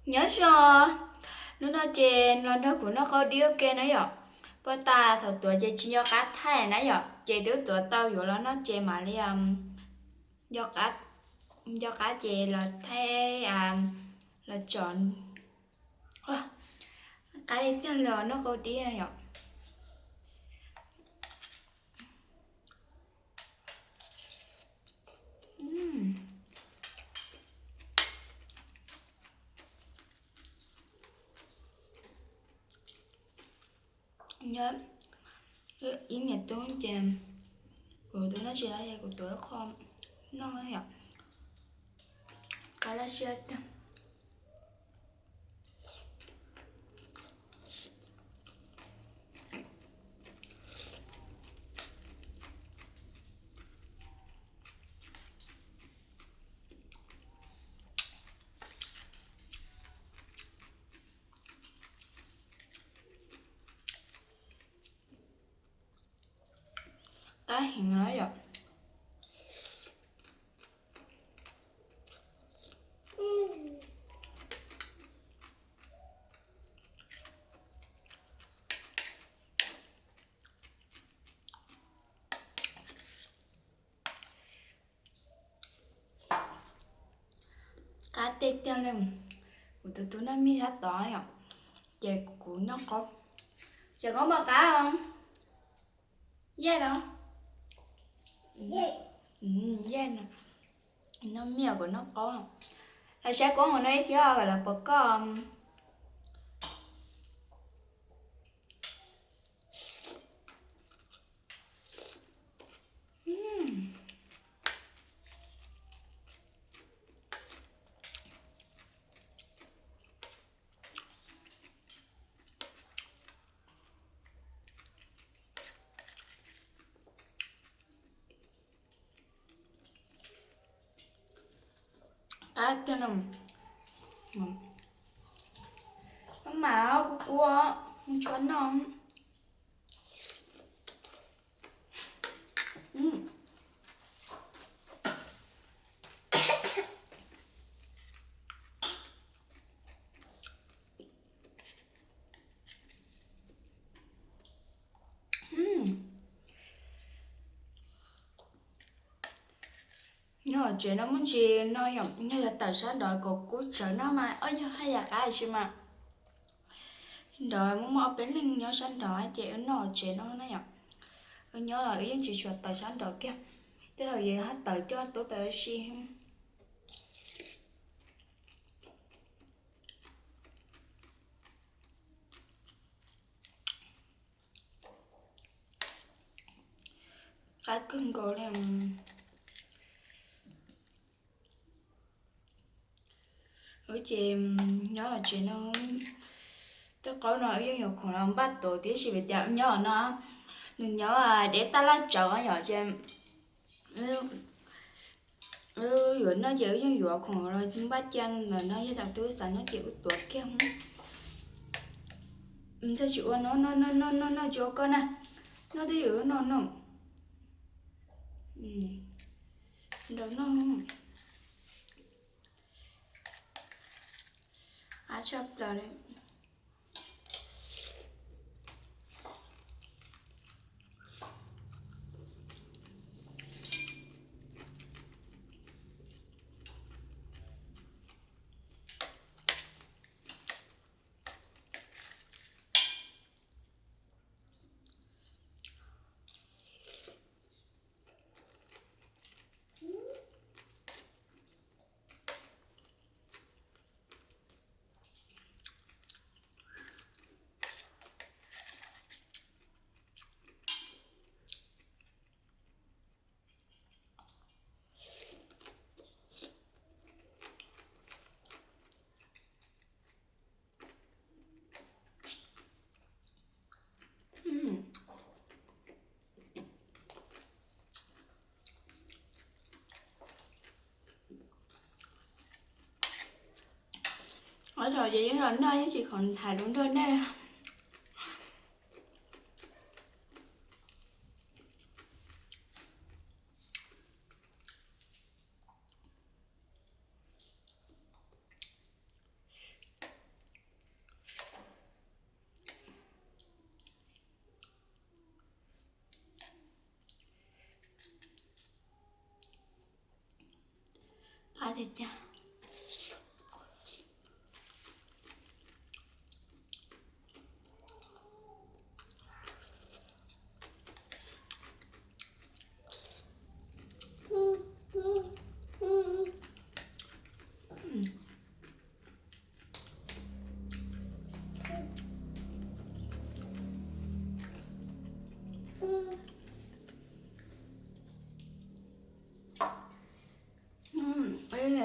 Nyob zoo, hnub no ces los nrog kuv noj qaub dib ua ke na yom. Puag ta thaum tuav ces tsis nco qab thaij na yom, ces twb tuav tau yuav los noj ces mam li nco qab ces los thaij, los tso. Qab tiag tiag li noj qaub dib yom. Nyob ib niam tub ces kuv tus no tsis lawm ces kuv tuav ib qho noj yom. Qab laj siab tiag. Qab heev na yom. Qab tiag tiag li. Kuv tus tub noj mij sab tod yom, ces kuv noj qaub. Ces qaub npaum qab os. Yaj no, yaj no, noj mij kuv noj qaub. Los saib kuv ua no ib thiab kom lawv pom koj. Qab tiag no. Maj mam kuv kua, tshua noj. Nyob tsev no muaj ntsis no yom, yog tawm sab nraud kom kub tsawv no mas ob yog haj yam qab tsis mas. Nraud muaj muaj ob peb leeg nyob sab nraud ces wb noj tsev no na yom. Wb nyob los wb yeej tsis tshua tawm sab nraud kiag, tej thaum yus ho tawm coj tub pem ua si. Qab kawg nkaus li. Wb ces nyob tsev no, tej qaub no wb yeej yuav khoom los npaj tuav tib si vim tias wb nyob no, nws nyob deb taj laj tsawv yom ces wb yuav noj ces wb yeej yuav khoom los npaj cia ntawm no, yog tias twb xav noj ces wb tuav kiag. Ntxawg tsis ua no, noj noj noj noj noj tsis ua koj na, noj twb yus noj noj. Nraum no qab tshaj plaws li. Ua tsaug ces yeej los noj ib sim khoom hais lus nrog nej. Tiag tiag.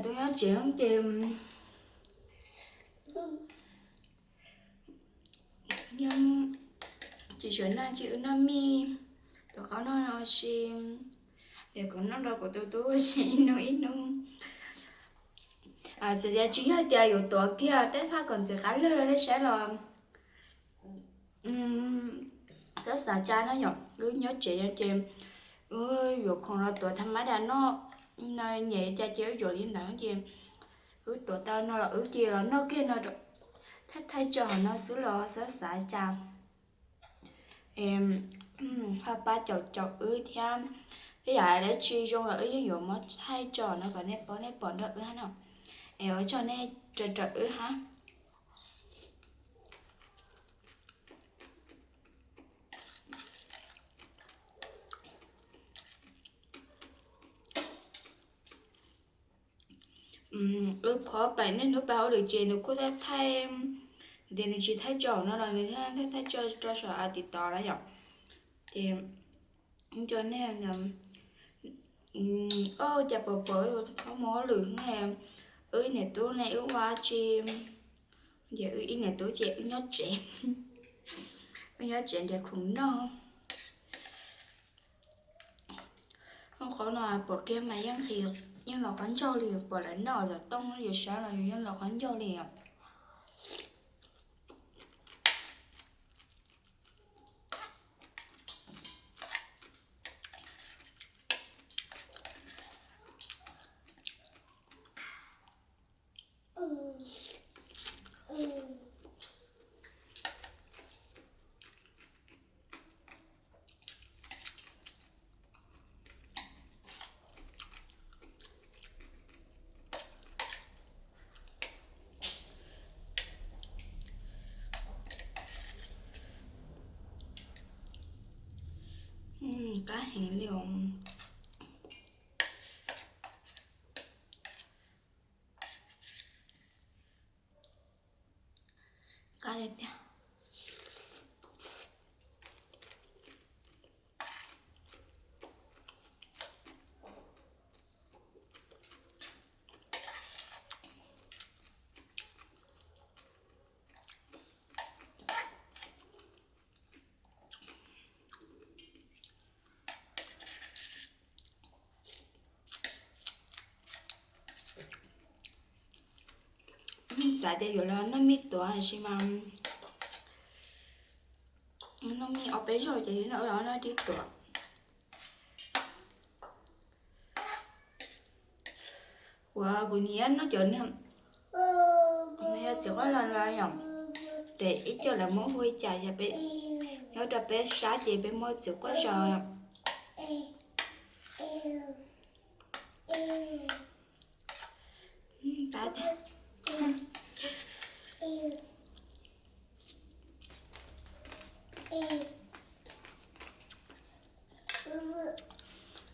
Tus nyob tsev ces tsis tshua noj, tsis wb noj mij, tuav qau noj no si, es kuv noj rau kuv tus tub ib hnub ib hnub. Txawm tias tsis yog tias yuav tuav kiag tej phaj kom ntxim qab lawg rau nej saib los, xav xav tsa no yom, wb nyob tsev ces wb yuav khoom los tuav tha mab das noj, no nyem cas ces wb yuav li ntawd ces wb tuav tau no los wb cia los noj kiag no, thaij thaij tso hauv no xwb los xav xav tsa. Ho pab caum caum wb thiab, tej yam dab tsi zoo los wb yeej yuav muab thaij tso no kom nej paub nej pom nrog wb hab no. Es ua tsaug nej raws raws wb hab. Wb phob pem niaj hnub pem hauj lwm ces nws kuj thaij thaij, tias nws tsis thaij tso no los nws thaij thaij tso rau saum a tiv tov na yom. Ces cov nej, o, cas pom pom wb mus hauj lwm, wb niam tub ne wb ua tsi, ces wb ib niam tub ces wb nyob tsev, wb nyob tsev nrhiav khoom noj. Hoob qhov no pom kiag mas yeej nqhis, yeej los qhov ncauj li, pom lawv noj xov tooj yus saib los yus yeej los qhov ncauj li os. Qab heev li os. Qab tiag tiag. Xav tias yuav los noj mij tuav tab sis mas noj mij ob peb zaug ces noj los noj dib tuav. Ua kuv nyiam noj cov niag, nws yog txiv quaj zos los yom, ces ib co lawv muab hu li cas, nyob rau peb sab ces peb muab txiv quaj zos. Qab tiag.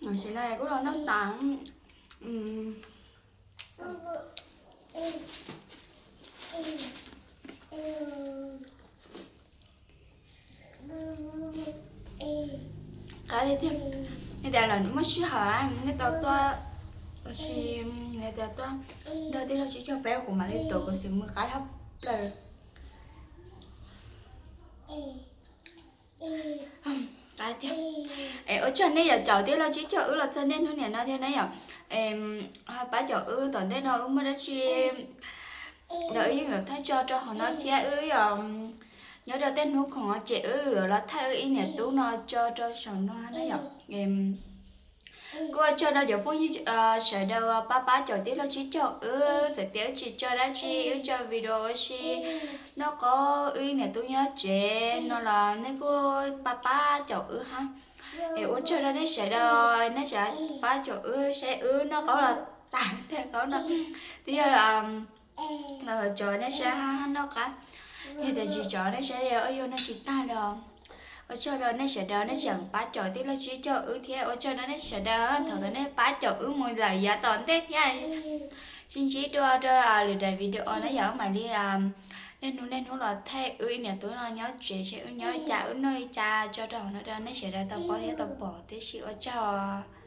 Tam sim no kuj los noj tas. Qab tiag tiag. Yog tias lawv muaj sij hawm nej tau tuaj, tab sis yog tias tuaj nrog tij laug Tsib Caug peb kuv mam li tuav kuv xim mus qab hab plaws. Qab tiag. Es ua tsaug nej yom, caum tij laug Tsib Caug wb los txog niaj hnub niam no thiab na yom. Ho pab caum wb tom ntej no wb muaj dab tsi los wb yeej yuav thaij tso rau hauv no thiab wb nyob rau tej hnub khoom ces wb yuav los thaij wb ib niam tub no tso rau saum no na yom. Kuj ua tsaug rau cov phooj ywg sawv daws pab pab caum tij laug Tsib Caug wb, txawm tias wb tsis tso dab tsi, wb tso video ua si noj qaub wb ib niam tub nyob tsev no los nej kuj pab pab caum wb hab. Es ua tsaug rau nej sawv daws, nej sawv pab caum wb saib wb noj qaub los Tag tej qauv no twb yog los cov nej saib noj qab, yog tias tsis cov nej saib ua yug no tsis tag los ua tsaug rau nej sawv daws, nej tseem pab caum tij laug Tswb caum wb thiab ua tsaug rau nej sawv daws. Thov kom nej pab caum wb mus lawm yav tom ntej thiab. Sib ntsib dua rau lwm daim video na yom, mam li niaj hnub niaj hnub los thaij wb niam tub no nyob tsev seb wb nyob cas wb noj li cas tso rau hauv no rau nej sawv daws tau pom thiab tau pom tib si ua tsaug.